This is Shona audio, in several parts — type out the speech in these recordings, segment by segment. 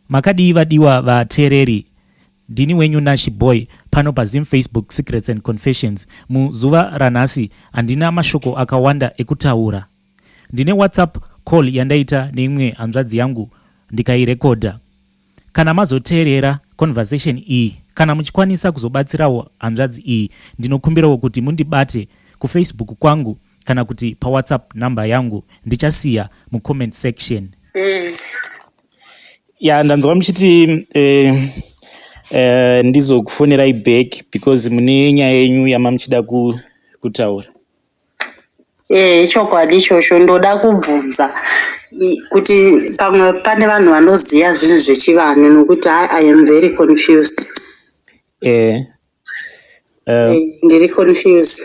Makadii vadiwa vateereri? Ndini wenyu Nashy Boy pano paZim Facebook Secrets and Confessions. Muzuva ranhasi handina mashoko akawanda ekutaura. Ndine WhatsApp call yandaita neimwe hanzvadzi yangu ndikairekodha. Kana mazoteerera conversation iyi, kana muchikwanisa kuzobatsirawo hanzvadzi iyi, ndinokumbirawo kuti mundibate kuFacebook kwangu kana kuti paWhatsApp number yangu ndichasiya mucomment section. Ya, ndanzwa muchiti ndizokufonerai back because mune nyaya yenyu yamamuchida kutaura. Chokwadi ichocho ndoda kubvunza kuti pamwe pane vanhu vanoziva zvinhu zvechivanhu, nokuti I am very confused. Ndiri confused.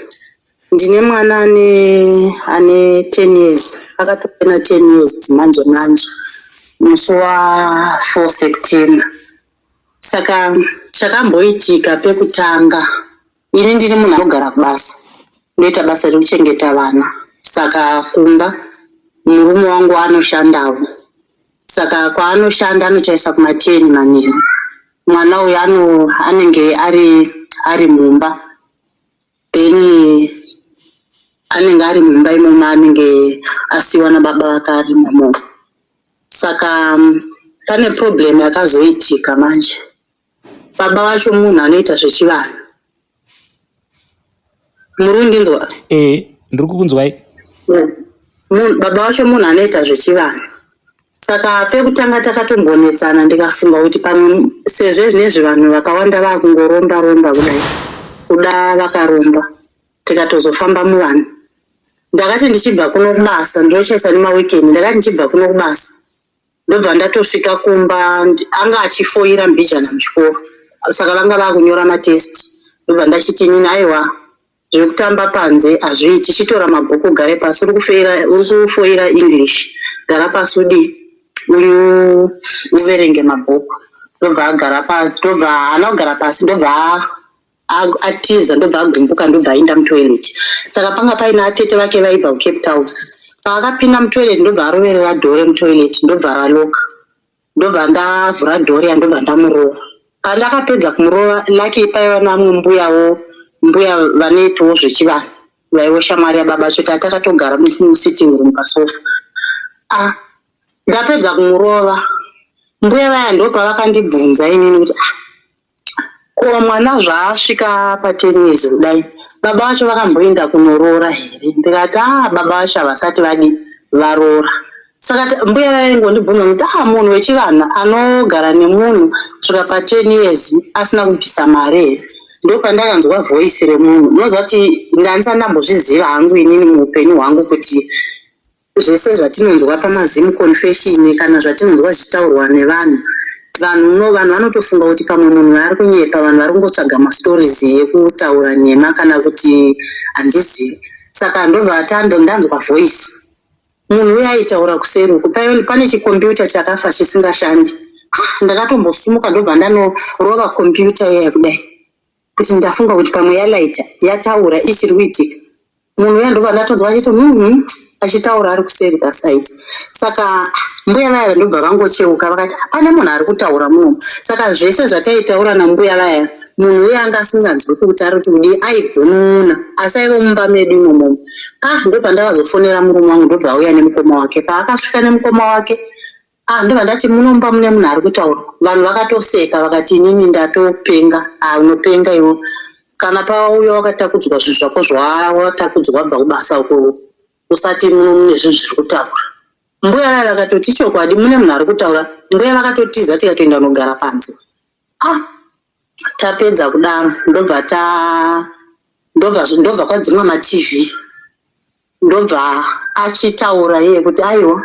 Ndine mwana ane 10 years, akatopena 10 years manje manje musi wa4 September. Saka chakamboitika pekutanga, ini ndiri munhu anogara kubasa, ndoita basa rekuchengeta vana. Saka kumba murume wangu anoshandawo, saka kwaanoshanda anochaisa kuma10 manheru. Mwana uyu anenge ari mumba, then anenge ari mumba imomo, anenge asiwa nababa vake ari imomo. Saka pane problem yakazoitika manje. Baba vacho munhu anoita zvechivanhu. Muri kundinzwa? Ndiri kukunzwai. Baba vacho munhu anoita zvechivanhu. Saka pekutanga takatombonetsana, ndikafunga kuti pamwe sezvo zvinezvi vanhu vakawanda vakungoromba romba kudai, kuda vakaromba, tikatozofamba muvanhu. Ndakati ndichibva kuno kubasa, ndinochaisa nemaweekend, ndakati ndichibva kuno kubasa, ndobva ndatosvika kumba, anga achifoira mbijana muchikoro, saka vanga vakunyora matest. Ndobva ndachiti inini, "Aiwa, zvekutamba panze hazviiti, chitora mabhuku ugare pasi. Uri kufoira English, gara pasi udii, uyu uverenge mabhuku." Ndobva agara pasi, ndobva haana kugara pasi, ndobva atiza, ndobva agumbuka, ndobva aenda mutoilet. Saka panga paina atete vake vaibva kuCape Town. Paakapinda mutoilet, ndobva aroverera door remutoilet, ndobva raloka. Ndobva ndavhura door riya, ndobva ndamurova. Pandakapedza kumurova, lucky paiva namwe mbuyawo, mbuya vanoitawo zvechivanhu, vaiwo shamwari yababa chete, atakatogara musitting room pasofa. Ah, ndapedza kumurova, mbuya vaya ndopavakandibvunza inini kuti, "Ah, ko mwana zvaasvika pa10 years kudai, baba vacho vakamboenda kunoroora here?" Ndikati, "A, baba vacho havasati vadi varoora." Saka mbuya vaingondibvunza kuti, "Ah, munhu wechivanhu anogara nemunhu kusvika pa10 years asina kubvisa mari here?" Ndopandakanzwa voice remunhu. Unoziva kuti ndandisati ndambozviziva hangu inini muupenyu hwangu kuti zvese zvatinonzwa pamaZim Confession kana zvatinonzwa zvichitaurwa nevanhu, vanhu no vanhu vanotofunga kuti pamwe munhu ari kunyepa, vanhu vari kungotsvaga mastories ekutaura nhema kana kuti handizivi. Saka ndobva ndanzwa voice, munhu uyo aitaura kuseri uku. Pane chikombiyuta chakafa chisingashandi. Ah, ndakatombosumuka, ndobva ndanorova kombiyuta iyaya kudai, kuti ndafunga kuti pamwe yalaita yataura ichiri kuitika. Munhu uya ndobva ndatonzwa achiti achitaura ari kuseri that side. Saka mbuya vaya ndobva vangocheuka, vakati, "Pane munhu ari kutaura muno." Saka zvese zvataitaura nambuya vaya, munhu uya anga asinganzwi kuti ari kuti kudii, aigunun'una, asi aiva mumba medu imomomo. Ah, ndobva ndakazofonera murume wangu, ndobva auya nemukoma wake. Paakasvika nemukoma wake, ah, ndobva ndati, "Munomba mune munhu ari kutaura." Vanhu vakatoseka, vakati inini ndatopenga. Ah, unopenga iwo, kana pauya wakatakudzwa zvinhu zvako zvawatakudzwa wabva kubasa uko, usati muno mune zvinhu zviri kutaura. Mbuya vaya vakatoti, "Chokwadi, mune munhu ari kutaura." Mbuya vakatotiza, tikatoenda kunogara panze. Ah, tapedza kudaro, ndobva ta ndobva ndobva kwadzimwa maTV. Ndobva achitaura iye kuti, "Aiwa,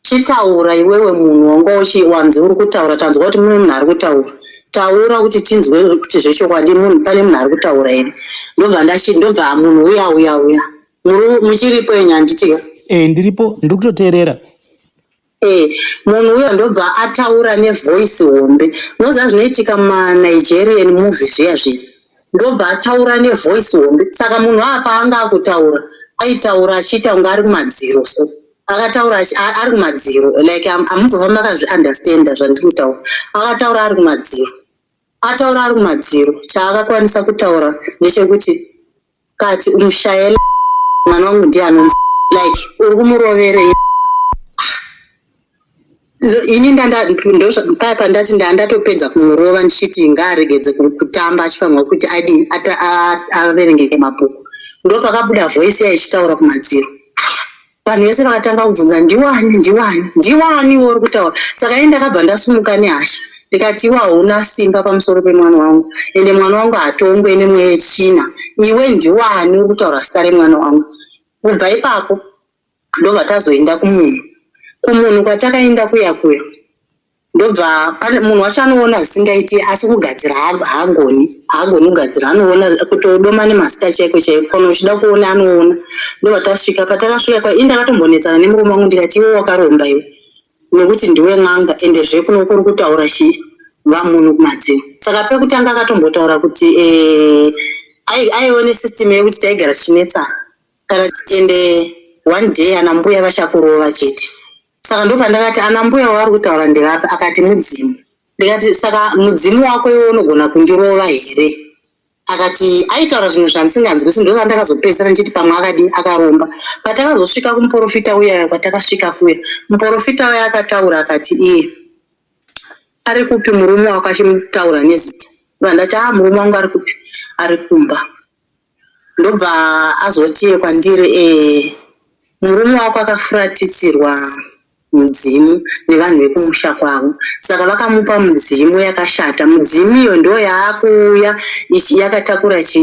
chitaura iwewe, munhu wanga uchiwanzi uri kutaura. Tanzwa kuti mune munhu ari kutaura, taura kuti tinzwe kuti zvechokwadi munhu pane munhu ari kutaura here." Ndobva ndachi ndobva munhu uya uya uya. Muchiripo yenyu, handitika? Ndiripo, ndiri kutoteerera. Munhu uya ndobva ataura nevoice hombe. Unoziva zvinoitika mumaNigerian movie zviya zviya. Ndobva ataura nevoice hombe. Saka munhu apa anga akutaura, aitaura achiita kunge ari kumadziro so. Akataura ari kumadziro, like hamubva makazviunderstanda zvandiri kutaura. Akataura ari kumadziro, ataura ari kumadziro. Chaakakwanisa kutaura ndechekuti kati umushayela mwana wangu ndiye anonzi, like, uri kumuroverei? Ini paya pandati ndandatopedza kumurova ndichiti ngaaregedze kutamba, achifanirwa kuti adini, averengeke mabhuku, ndo pakabuda voice yaichitaura kumadziro. Vanhu vese vakatanga kubvunza, "Ndiwani? Ndiwani? Ndiwani uri kutaura?" Saka ini ndakabva ndasumuka nehasha, ndikati, "Iwe hauna simba pamusoro pemwana wangu, ende mwana wangu hatongwe nemweya yetsvina. Iwe ndiwani uri kutaura zita remwana wangu?" Kubva ipapo ndobva tazoenda kumunhu. Kumunhu kwatakaenda kuya kuya, ndobva pane munhu wacho anoona zvisingaiti, asi kugadzira haagoni, haagoni kugadzira. Anoona kutodoma nemazita chaiko chaiko, kana uchida kuona anoona. Ndobva tasvika. Patakasvika kwa, ini ndakatombonetsana nemurume wangu, ndikati, "Iwe wakaromba iwe, nekuti ndiwe n'anga, ende zvekuno kuri kutaura chii vamunhu kumadziro." Saka pekutanga akatombotaura kuti aione system yekuti taigara tichinetsana kana, ende one day ana mbuya vachakurova chete. Saka ndopandakati, "Ana mbuya wavari kutaura ndevapi?" Akati, "Mudzimu." Ndikati, "Saka mudzimu wako iwe unogona kundirova here?" Akati, aitaura zvinhu zvandisinganzwisi. Ndo ndakazopedzisira ndichiti pamwe akadi akaromba. Patakazosvika kumuprofita uya, kwatakasvika kuya, muprofita uya akataura akati, "Iye ari kupi murume wako?" Achimutaura nezita. Ndati, "A, murume wangu ari kupi? Ari kumba." Ndobva azoti kwandiri, "Murume wako akafuratisirwa mudzimu nevanhu vekumusha kwavo, saka vakamupa mudzimu yakashata. Mudzimu iyo ndo yaakuuya yakatakura chi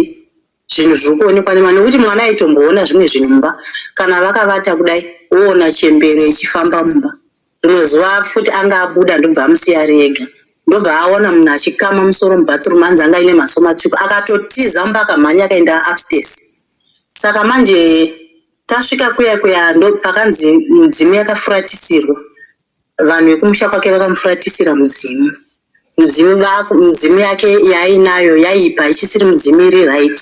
zvinhu zviri kuonekwa nemwana," nekuti mwana aitomboona zvimwe zvinhu mumba. Kana vakavata kudai, woona chembere ichifamba mumba. Rimwe zuva futi anga abuda, ndobva amusiya ari ega, ndobva aona munhu achikama musoro mubathroom, anzi anga aine maso matsvuku. Akatotiza mumba, akamhanya akaenda upstairs. Saka manje tasvika kuya kuya, ndo pakanzi mudzimu yakafuratisirwa. Vanhu vekumusha kwake vakamufuratisira mudzimu. Mudzimu yake yaainayo yaipa, ichisiri mudzimu iri right.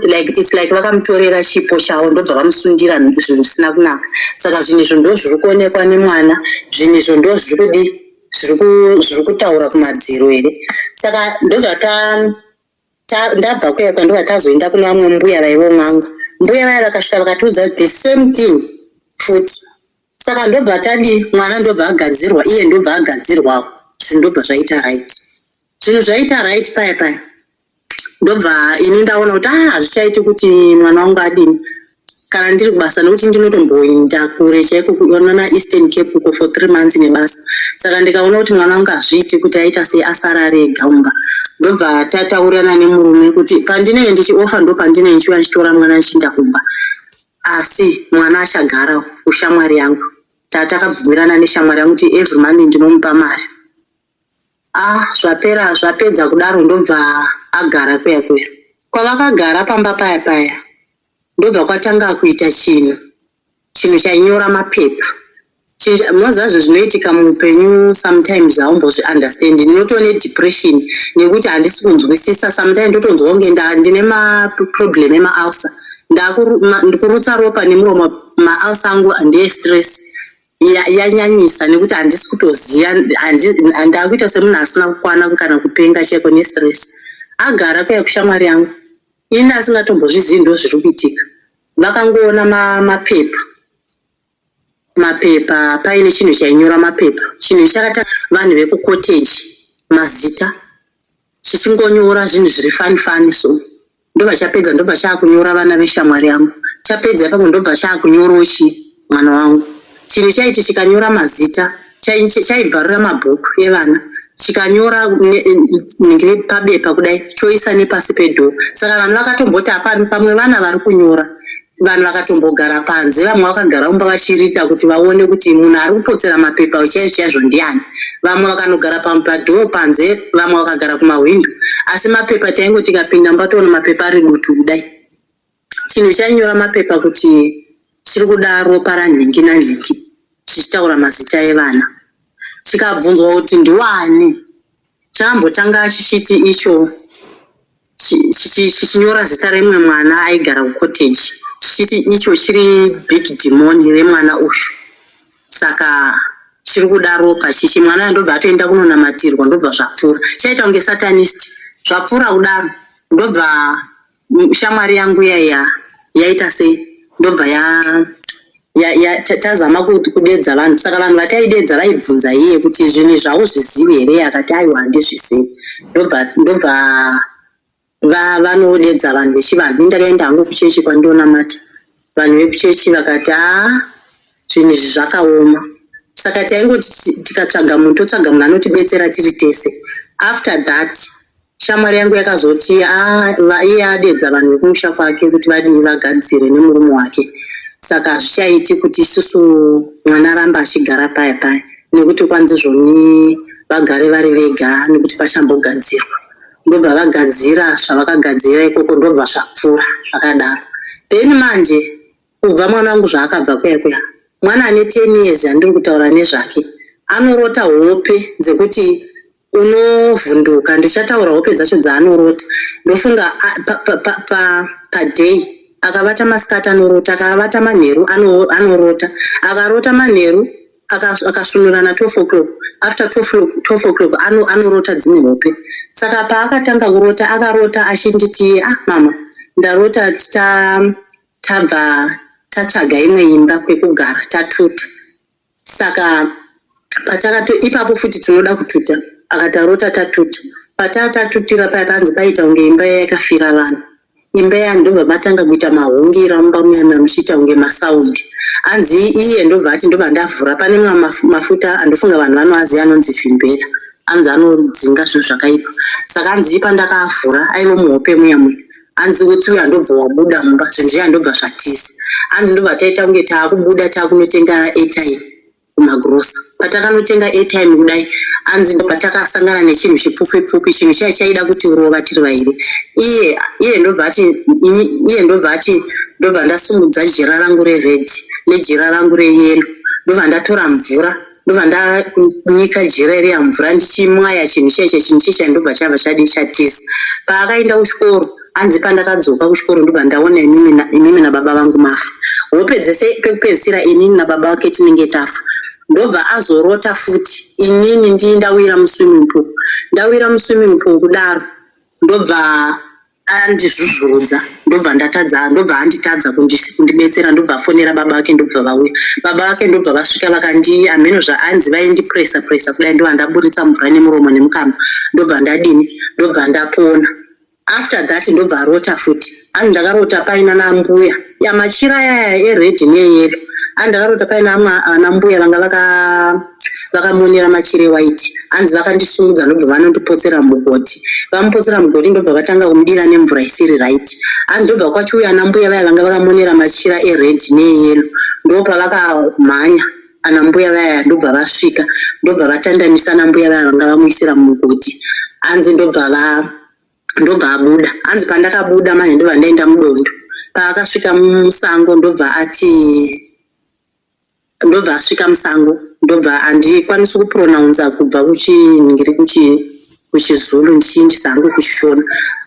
Like, it's like vakamutorera chipo chavo, ndobva vamusundira zvinhu zvisina kunaka. Saka zvinhu izvo ndo zviri kuonekwa nemwana, zvinhu izvo ndo zviri kudi zviri kutaura kumadziro here. Saka ndobva ndabva kuya kuya, ndobva tazoenda kune vamwe mbuya vaivo n'anga. Mbuya vaya vakasvika vakatiudza the same thing futi. Saka ndobva tadi mwana ndobva agadzirwa, iye ndobva agadzirwawo, zvinhu ndobva zvaita right. Zvinhu zvaita right paya paya, ndobva ini ndaona kuti, ah, hazvichaiti kuti mwana wangu adini kana ndiri kubasa, nekuti ndinotomboenda kure chaiko, kuonana Eastern Cape uko for 3 months nebasa. Saka ndikaona kuti mwana wangu hazviiti kuti aita sei, asara ari ega mumba. Ndobva tataurirana nemurume kuti pandinenge ndichiofa, ndo pandinenge ndichiuya ndichitora mwana ndichienda kumba, asi mwana achagara kushamwari yangu. Tatakabvumirana neshamwari yangu kuti every month ndinomupa mari. Ah, zvapera, zvapedza kudaro, ndobva agara kuya kuya. Kwavakagara pamba paya paya, ndobva kwatanga kuita chinhu chainyora mapepa. Munoziva zvo zvinoitika muupenyu, sometimes haumbozviunderstand. Ndinotone depression nekuti handisi kunzwisisa. Sometimes ndotonzwa kunge ndine maproblem emaulcer, ndikurutsa ropa nemuromo. Maulcer angu ndeestress yanyanyisa, nekuti handisi kutoziva, ndakuita semunhu asina kukwana kana kupenga chaiko nestress. Agara kuya kushamwari yangu, ini asingatombozvizivi ndo zviri kuitika. Vakangoona mapepa, mapepa, paine chinhu chainyora mapepa. Chinhu chakata vanhu vekucottage mazita, chichingonyora zvinhu zviri funny funny. So ndobva chapedza, ndobva chaakunyora vana veshamwari yangu. Chapedza ipapo, ndobva chaakunyorawo chi mwana wangu. Chinhu chaiti chikanyora mazita, chaibvarura mabhuku evana, chikanyora ningire pabepa kudai, choisa nepasi pedoor. Saka vanhu vakatomboti hapani, pamwe vana vari kunyora. Vanhu vakatombogara panze, vamwe vakagara mumba vachirita kuti vaone kuti munhu ari kupotsera mapepa chaizvo chaizvo ndiani. Vamwe vakanogara padoor panze, vamwe vakagara kumahwindo, asi mapepa taingoti tikapinda mumba toona mapepa ari dutu kudai. Chinhu chainyora mapepa kuti chiri kuda ropa ranhingi nanhingi, chichitaura mazita evana. Chikabvunzwa kuti ndiwani, chakambotanga chichiti icho chichinyora zita remumwe mwana aigara kucottage. Tichiti icho chiri big dhimoni remwana uyu saka chiri kuda ropa chichi mwana ndobva atoenda kunonamatirwa ndobva zvapfuura chaita kunge satanist zvapfuura kudaro ndobva shamwari yangu yaiya yaita sei ndobva ya ya, ya tazama kudedza vanhu saka vanhu vataidedza vaibvunza iye kuti zvinhu izvi hauzvizivi here akati aiwa handizvizivi ndobva ndobva vanodedza vanhu vechivanhu ndakaenda hangu kuchechi kwandonamata vanhu vekuchechi vakati haa zvinhu izvi zvakaoma saka taingoti tikatsvaga munhu totsvaga munhu anotibetsera tiri tese after that shamwari yangu yakazoti iye adedza vanhu vekumusha kwake kuti vadii vagadzire nemurume wake saka hazvichaiti kuti isusu mwana aramba achigara paya paya nekuti kwanzi zvoni vagare vari vega nekuti pachambogadzirwa ndobva vagadzira zvavakagadzira ikoko ndobva zvapfuura zvakadaro then manje kubva mwana wangu zvaakabva kuya kuya mwana ane 10 years andiri kutaura nezvake anorota hope dzekuti unovhunduka ndichataura hope dzacho dzaanorota ndofunga paday akavata masikati anorota akavata manheru anorota akarota manheru akasvinurana 12 o'clock after 12 o'clock anorota dzimwe hope saka paakatanga kurota akarota achinditi ah mama ndarota tabva tatsvaga imwe imba kwekugara tatuta saka patakato ipapo futi tinoda kututa akatarota tatuta patatatutira paya panzi paita kunge imba yakafira vanhu imba iya ndobva matanga kuita mahungira mumba muya muchiita kunge masound anzi iye ndobva ati ndobva ndavhura pane mafuta andofunga vanhu vanoaziva anonzi vimbela anzi anodzinga zvinhu zvakaipa saka anzi pandakavhura aiva muhope muya muya hanzi utsi uya ndobva wabuda mumba zvinhu zviya ndobva zvatiza hanzi ndobva taita kunge taakubuda taakunotenga airtime kumagrosa patakanotenga airtime kudai hanzi patakasangana nechinhu chipfupi pfupi chinhu chai chaida kuti rova tiri vairi iye iye ndobva ati iye ndobva ati ndobva ndasumudza jira rangu rered nejira rangu reyellow ndobva ndatora mvura ndobva ndanyika jira iriya mvura ndichimwaya chinhu chaicho chinhu chicha ndobva chabva chadii chatiza paakaenda kuchikoro hanzi pandakadzoka kuchikoro ndobva ndaona imimi nababa vangu mafa hope dzese pekupedzisira inini nababa vake tinenge tafa ndobva azorota futi inini ndii ndawira muswimming pool ndawira muswimming pool kudaro ndobva andizvuzvurudza ndobva ndatadza ndobva anditadza kundibetsera ndobva afonera baba vake ndobva vauya baba vake ndobva vasvika vakandi hameno zvaanzi vaindipresa presa kudai ndobva ndaburitsa mvura nemuromo nemukanwa ndobva ndadini ndobva ndapona after that ndobva arota futi hanzi ndakarota paina nambuya yamachira ayaya ered neeyellow hanzi ndakarota paina ana mbuya vanga vakamonera machira ewhite hanzi vakandisumudza ndobva vanondipotsera mugodhi vamupotsera mugodhi ndobva vatanga kumudira nemvura isiri right hanzi ndobva kwachiuya ana mbuya vaya vanga vakamonera machira ered neeyellow ndopavakamhanya ana mbuya vaya ndobva vasvika ndobva vatandanisa ana mbuya vaya vanga vamuisira mumugodhi hanzi ndobva va ndobva abuda hanzi pandakabuda manje ndobva ndaenda mudondo paakasvika musango ndobva ati ndobva asvika musango ndobva handikwanisi kupronounza kubva kuchinhingiri kuchizulu ndichiindisa hangu kuchishona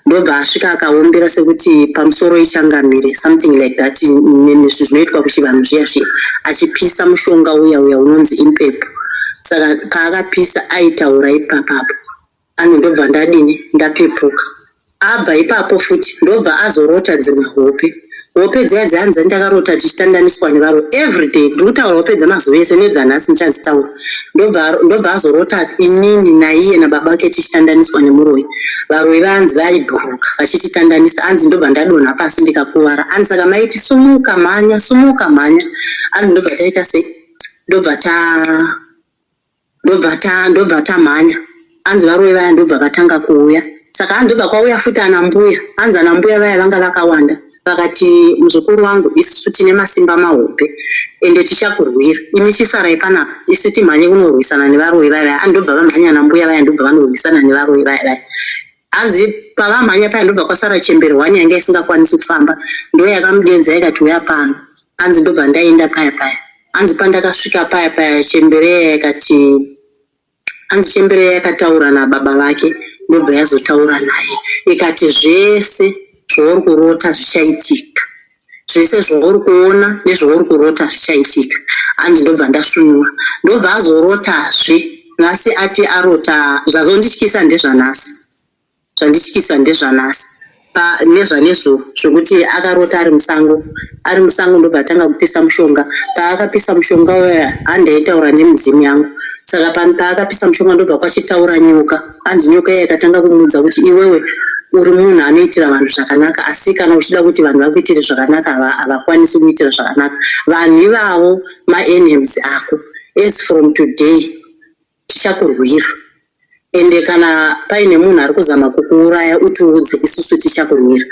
ndobva asvika akaombera sekuti pamusoro ichangamire something like that zvinoitwa kuchivanhu zviya zviya achipisa mushonga uya uya unonzi impepo saka paakapisa aitaura ipapapo anzi ndobva ndadini ndapepuka abva ipapo futi ndobva azorota dzimwe hope hope dziya dzianzi ndakarota tichitandaniswa nevaroi everyday ndiri kutaura hope dzemazuva ese nedzanhasi ndichadzitaura ndobva azorota inini naiye nababa vake tichitandaniswa nemuroi varoi vaanzi vaibhuruka vachititandanisa anzi ndobva ndadonha pasi ndikakuvara anzi saka maiti sumuka mhanya sumuka mhanya anzi ndobva taita sei ndobva ta ndobva ta ndobva tamhanya anzi varoyi vaya ndobva vatanga kuuya saka hanzi ndobva kwauya futi ana mbuya hanzi ana mbuya vaya vanga vakawanda vakati muzukuru wangu isusu tine masimba mahombe ende tichakurwira imi chisarai panapa isu timhanye kunorwisana nevaroyi vaya vaya andobva vamhanya nambuya vaya ndobva vanorwisana nevaroyi vaya vaya hanzi pavamhanya paya ndobva kwasara chembere hwani yanga isingakwanisi kufamba ndo yakamudenza ikati uya pano hanzi ndobva ndaenda paya paya hanzi pandakasvika paya paya chembere iya yakati hanzi chembere iya yakataura nababa vake ndobva yazotaura naye ikati zvese zvauri kurota zvichaitika. Zvese zvauri kuona nezvauri kurota zvichaitika. Hanzi ndobva ndasvunyura. Ndobva azorotazve nhasi ati arota zvazondityisa ndezvanhasi. Zvandityisa ndezvanhasi pa nezvanezuro zvekuti akarota ari musango ari musango ndobva atanga kupisa mushonga paakapisa mushonga uya handi aitaura nemidzimu yangu saka paakapisa mushonga ndobva kwachitaura nyoka hanzi nyoka iya ikatanga kumuudza kuti iwewe uri munhu anoitira vanhu zvakanaka asi kana uchida kuti vanhu vakuitire zvakanaka havakwanisi kuitira zvakanaka vanhu ivavo maenemies ako as from today tichakurwira ende kana paine munhu ari kuzama kukuuraya utiudze isusu tichakurwira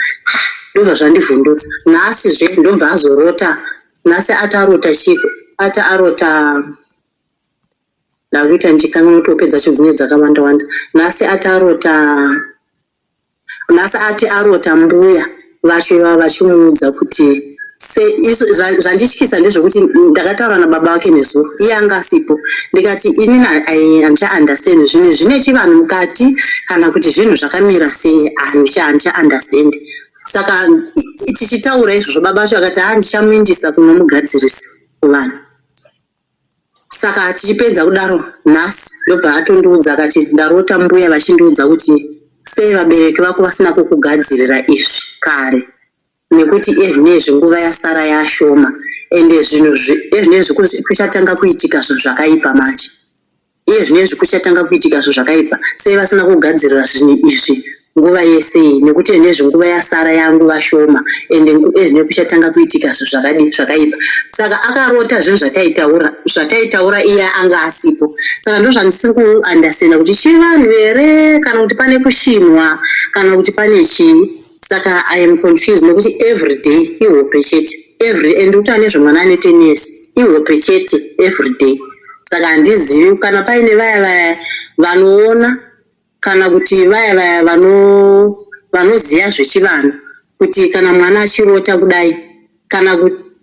ndobva zvandivhundutsa nhasi zve ndobva azorota nhasi ati arota chiko ati arota ndakuita ndichikanganwa kuti hope dzacho dzine dzakawanda wanda nhasi ati arota Nhasi ati arota mbuya vacho ivava vachimuudza kuti zvandityisa ndezvekuti ndakataura nababa vake nezuro iye anga asipo ndikati inini handichaunderstand zvinhu zvine chivanhu mukati kana kuti zvinhu zvakamira sei handichaunderstand saka tichitaura izvozvo baba vacho akati haa ndichamuindisa kunomugadzirisa kuvanhu Saka tichipedza kudaro nhasi ndobva atondiudza akati ndarota mbuya vachindiudza kuti sei vabereki vako vasina kukugadzirira izvi kare nekuti ezvinezvi nguva yasara yashoma ende zvinhu ezvinezvi kuchatanga kuitika zvinhu zvakaipa manje. Iye zvinezvi kuchatanga kuitika zvinhu zvakaipa. Sei vasina kugadzirira zvinhu izvi nguva yese iyi nekuti ezvinezvi nguva yasara yanguva shoma ende ezvine kuchatanga kuitika zvinhu zvakadii zvakaipa. Saka akarota zvinhu zvataitaura zvataitaura iye anga asipo. Saka ndozvandisiri kuunderstanda kuti chivanhu here kana kuti pane kushinwa kana kuti pane chii. Saka I am confused nekuti everyday ihope chete every and ndikutaura nezvemwana ane 10 years ihope chete everyday. Saka handizivi kana paine vaya vaya vanoona kana kuti vaya vaya vano vanoziva zvechivanhu kuti kana mwana achirota kudai kana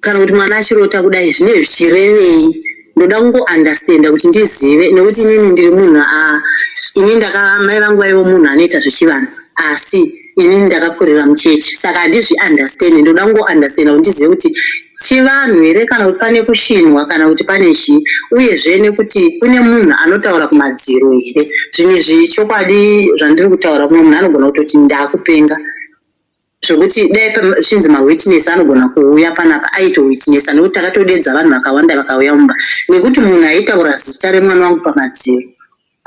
kana kuti mwana achirota kudai zvinenge zvichirevei ndoda kungounderstanda kuti ndizive nekuti inini ndiri munhu a ini ndaka mai vangu vaivo munhu anoita zvechivanhu asi inini ndakakurira muchechi saka handizvi understand ndoda kungo understand kuti ndizive kuti chivanhu here kana kuti pane kushinwa kana kuti pane chii uyezve nekuti kune munhu anotaura kumadziro here zvinhu izvi chokwadi zvandiri kutaura kumwe munhu anogona kutoti ndakupenga zvekuti dai zvinzi mawitness anogona kuuya panapa aitowitnessa nekuti takatodedza vanhu vakawanda vakauya mumba nekuti munhu aitaura zita remwana wangu pamadziro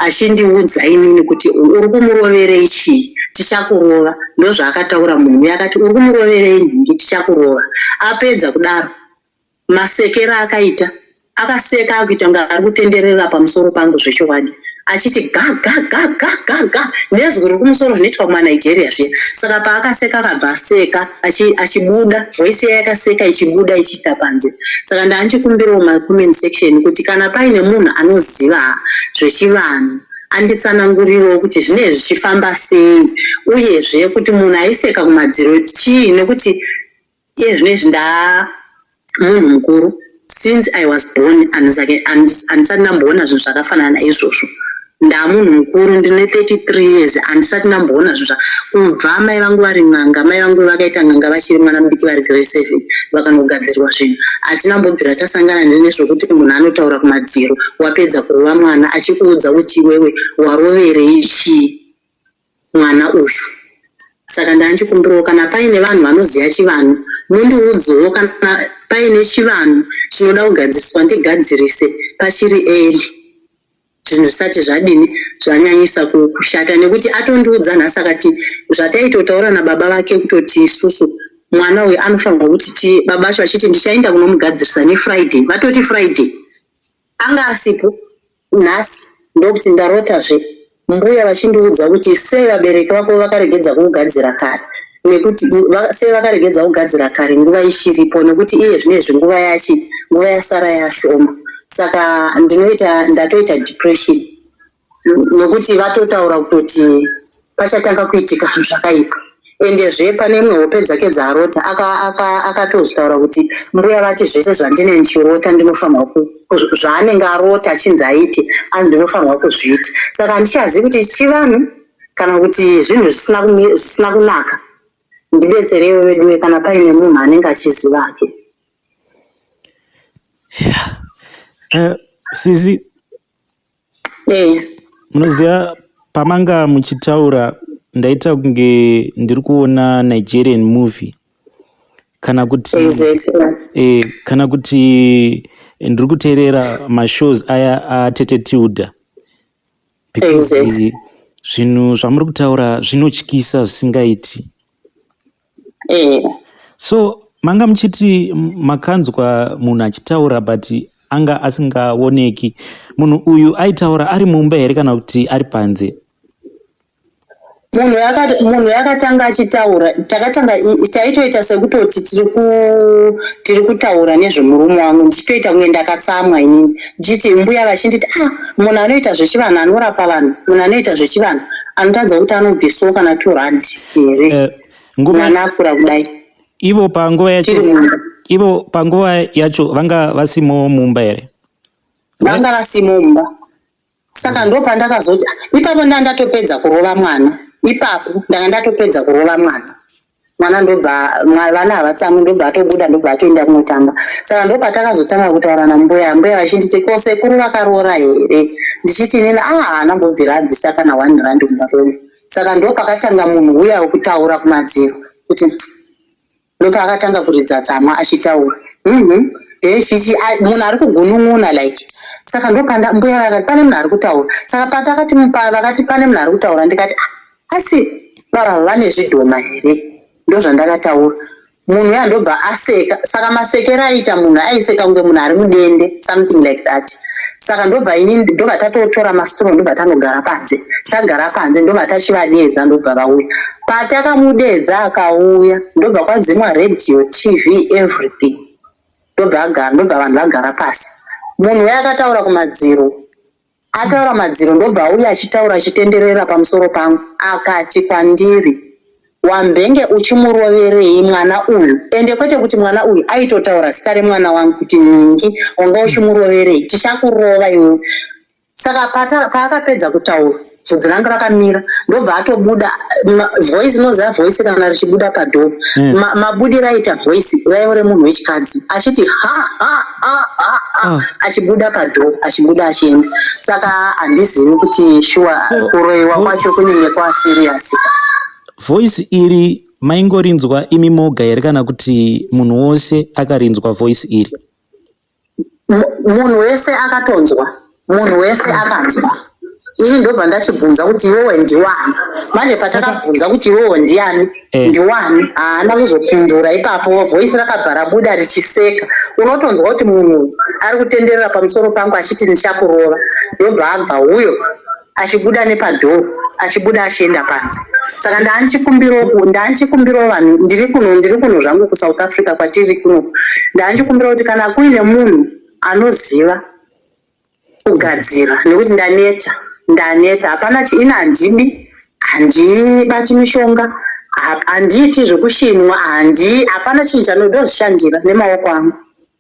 achindiudza inini kuti uri kumuroverei chii tichakurova ndozvaakataura munhu uye akati uri kumuroverei nhingi tichakurova apedza kudaro masekero aakaita akaseka akuita kunge ari kutenderera pamusoro pangu zvechokwadi achiti ga ga ga ga ga ga nezwi rekumusoro zvinoitwa kumanigeria zviya saka paakaseka akabva aseka achibuda voice iya yakaseka ichibuda ichiita panze saka ndaandichikumbirawo macomment section kuti kana paine munhu anoziva zvechivanhu anditsanangurirewo kuti zvinenge zvichifamba sei uyezve kuti munhu aiseka kumadziro chii nekuti iye zvino izvi ndaa munhu mukuru since I was born handisati ndamboona zvinhu zvakafanana naizvozvo ndamunhu mukuru ndine 33 years handisati ndamboona zvinhu kubva mai vangu vari n'anga mai vangu vakaita n'anga vachiri mwana mudiki vari grade 7 vakanogadzirwa zvinhu hatina mbobvira tasangana nezvokuti munhu anotaura kumadziro wapedza kurova mwana achikuudza kuti iwewe waroverei chii mwana uyu saka ndanchikumbirawo kana paine vanhu vanoziva chivanhu mundiudzewo kana paine chivanhu chinoda kugadziriswa ndigadzirise pachiri early zvinhu zvisati zvadini zvanyanyisa kushata nekuti atondiudza nhasi akati zvataitotaura nababa vake kutoti isusu mwana uyu anofanirwa kuti ti baba vacho vachiti ndichaenda kunomugadzirisa nefriday vatoti friday anga asipo Nhasi ndokuti ndarotazve mbuya vachindiudza kuti sei vabereki vako vakaregedza kukugadzira kare nekuti sei vakaregedza kugadzira kare nguva ichiripo nekuti iye zvinezvi nguva yachi nguva yasara yashoma saka ndinoita ndatoita depression nekuti vatotaura kutoti pachatanga kuitika zvinhu zvakaipa endezve pane imwe hope dzake dzaarota akatozvitaura aka, aka kuti mbuya vati zvese zvandine ndichirota ndinofanirwa zvaanenge arota achinzi aite anzi ndinofanirwa kuzviita saka handichazivi kuti chivanhu kana kuti zvinhu zvisina kunaka. Ndibetsereiwo veduwe kana paine munhu anenge achiziva hake. Sisi. Munoziva pamanga muchitaura ndaita kunge ndiri kuona Nigerian movie kana kuti kana kuti ndiri kuteerera mashows aya atete Tilda because zvinhu zvamuri kutaura zvinotyisa zvisingaiti. So manga muchiti makanzwa munhu achitaura but anga asingaoneki. Munhu uyu aitaura ari mumba here kana kuti ari panze? Munhu yakatanga achitaura, takatanga taitoita sekutoti tiri kutaura nezvemurume wangu, ndichitoita kunge ndakatsamwa inini, ndichiti mbuya vachinditi, ah, munhu anoita zvechivanhu anorapa vanhu, munhu anoita zvechivanhu anotadza kuti anobvisawo kana 2 rand here? Mwana akura kudai. Ivo panguva yacho, ivo panguva yacho vanga vasimo mumba here? Vanga vasimo mumba. Saka ndopandakazoti ipapo ndanga ndatopedza kurova mwana. Ipapo ndanga ndatopedza kurova mwana. Mwana ndobva, vana havatsamwi, ndobva atobuda, ndobva atoenda kunotamba. Saka ndopatakazotanga kutaura nambuya, mbuya vachinditi, ko sekuru vakaroora here? Ndichiti inini, ah, haana kumbobvira abvisa kana 1 rand kumba kwedu. Saka ndopakatanga munhu uya wekutaura kumadziro kuti ndopaakatanga kuridza tsamwa achitaura. Chichi, munhu ari kugunun'una like. Saka ndopanda mbuya vakati pane munhu ari kutaura. Saka patakati vakati pane munhu ari kutaura, ndikati, ah, asi baba vane zvidhoma here? Ndozvandakataura. Munhu uya ndobva aseka. Saka masekero aiita munhu aiseka kunge munhu ari mudende, something like that. Saka ndobva ini ndobva tatotora masituro, ndobva tanogara panze. Tagara panze ndobva tachivadedza, ndobva vauya. Patakamudedza akauya, ndobva kwadzimwa radio, TV, everything. Ndobva agara, ndobva vanhu vagara pasi. Munhu uya akataura kumadziro. Ataura madziro ndobva auya achitaura achitenderera pamusoro pangu. Akati kwandiri, wambenge uchimuroverei mwana uyu? Ende kwete kuti mwana uyu aitotaura zita remwana wangu kuti Ningi, wanga uchimuroverei? Tichakurova iwewe. Saka paakapedza kutaura, bvudzi rangu rakamira, ndobva atobuda voice, unoziva voice kana richibuda padhoo. Mabudiro aita voice raiva remunhu wechikadzi achiti ha ha ha ha ha, achibuda padhoo, achibuda achienda. Saka handizivi kuti shuwa kuroiwa kwacho kunenge kwaserious. Voice iri maingorinzwa imi moga here kana kuti munhu wose akarinzwa voice iri? Munhu wese akatonzwa, munhu wese akanzwa. Ini ndobva ndachibvunza kuti iwewe ndiwani. Manje patakabvunza kuti iwewe ndiani, ndiwani, haana kuzopindura ipapo. Voice rakabva rabuda richiseka. Unotonzwa kuti munhu ari kutenderera pamusoro pangu achiti ndichakurova. Ndobva abva uyo achibuda nepadhoo, achibuda achienda panze. Saka ndaanchikumbirawo vanhu, ndiri kuno zvangu kuSouth Africa kwatiri kuno. Ndaanchikumbirawo kuti kana kuine munhu anoziva kugadzira, nekuti ndaneta, hapana ini handibi, handibati mishonga, handiiti zvekushinwa, hapana chinhu chandinozvishandira nemaoko angu.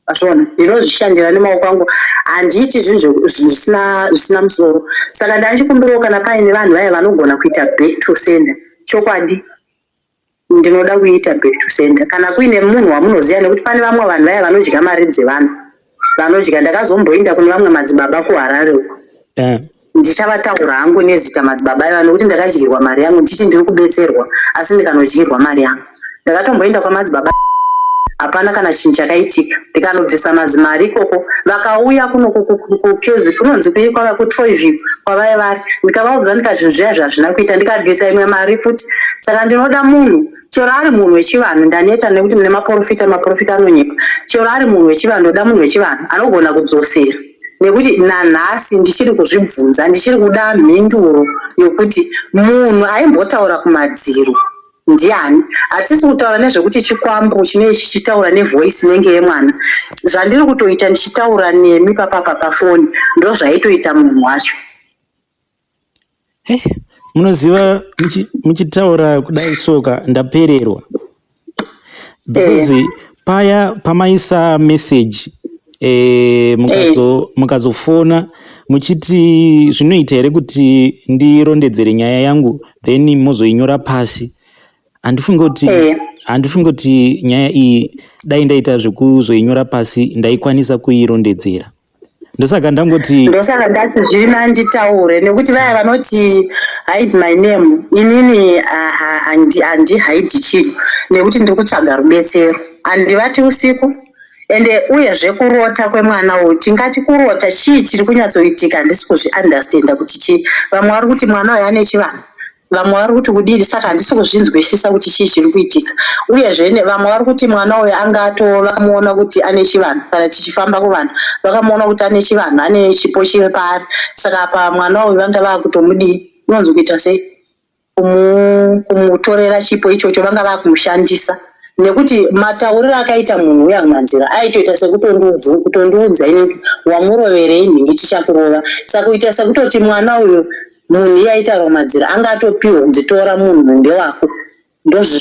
Azvona, ndinozvishandira nemaoko angu, handiiti zvinhu zvisina musoro. Saka ndanchikumbirawo kana paine vanhu vaya vanogona kuita back to sender. Chokwadi ndinoda kuita back to sender kana kuine munhu wamunoziva, nekuti pane vamwe vanhu vaya vanodya mari dzevanhu vanodya. Ndakazomboinda kune vamwe madzibaba kuHarare uko. Ndichavataura hangu nezita madzibaba ava, nekuti ndakadyirwa mari yangu ndichiti ndiri kubetserwa, asi ndikanodyirwa mari yangu. Ndakatomboenda kwamadzibaba, hapana kana chinhu chakaitika. Ndikanobvisa mazimari ikoko, vakauya kuno kuKezi, kunonzi kuyi kwava kuTroyview kwavaiva vari, ndikavaudza ndikati zvinhu zviya zvazvina kuita, ndikabvisa imwe mari futi. Saka ndinoda munhu chero ari munhu wechivanhu. Ndaneta nekuti mune maprofita, maprofita anonyepa. Chero ari munhu wechivanhu, ndoda munhu wechivanhu anogona kudzosera, nekuti nanhasi ndichiri kuzvibvunza, ndichiri kuda mhinduro yokuti munhu aimbotaura kumadziro ndiani. Hatisi kutaura nezvekuti chikwambo chinenge chichitaura nevoice inenge yemwana. Zvandiri kutoita ndichitaura nemi papapa pafoni ndozvaitoita munhu wacho. Hey, munoziva muchitaura kudai soka ndapererwa, because paya pamaisa message mukazofona muchiti zvinoita here kuti ndirondedzere nyaya yangu, then mozoinyora pasi. Handifungi kuti handifungi kuti nyaya iyi dai ndaita zvekuzoinyora pasi ndaikwanisa kuirondedzera. Ndosaka ndangoti Ndosaka ndati zviri nani nditaure, nekuti vaya vanoti hide my name, inini handihide chinhu, nekuti ndiri kutsvaga rubetsero. Handivati usiku. Ende uyezve kurota kwemwana uyu, tingati kurota chii chiri kunyatsoitika, handisi kuzviunderstanda kuti chii. Vamwe vari kuti mwana uyu ane chivanhu, vamwe vari kuti kudini, saka handisi kuzvinzwisisa kuti chii chiri kuitika. Uyezve vamwe vari kuti mwana uyu anga ato vakamuona kuti ane chivanhu, kana tichifamba kuvanhu vakamuona kuti ane chivanhu, ane chipo chiri paari. Saka apa mwana uyu vanga vakutomudii, unonzi kuita sei, kumutorera chipo ichocho, vanga vakumushandisa, nekuti matauriro akaita munhu uya manzira aitoita sekutondiudza ini, "Wamuroverei nhingi, tichakurova." Saka kuita sekutoti mwana uyu, munhu iye aitaura mumadziro, anga atopiwa kunzi, "Tora munhu, ndewako." Ndozvo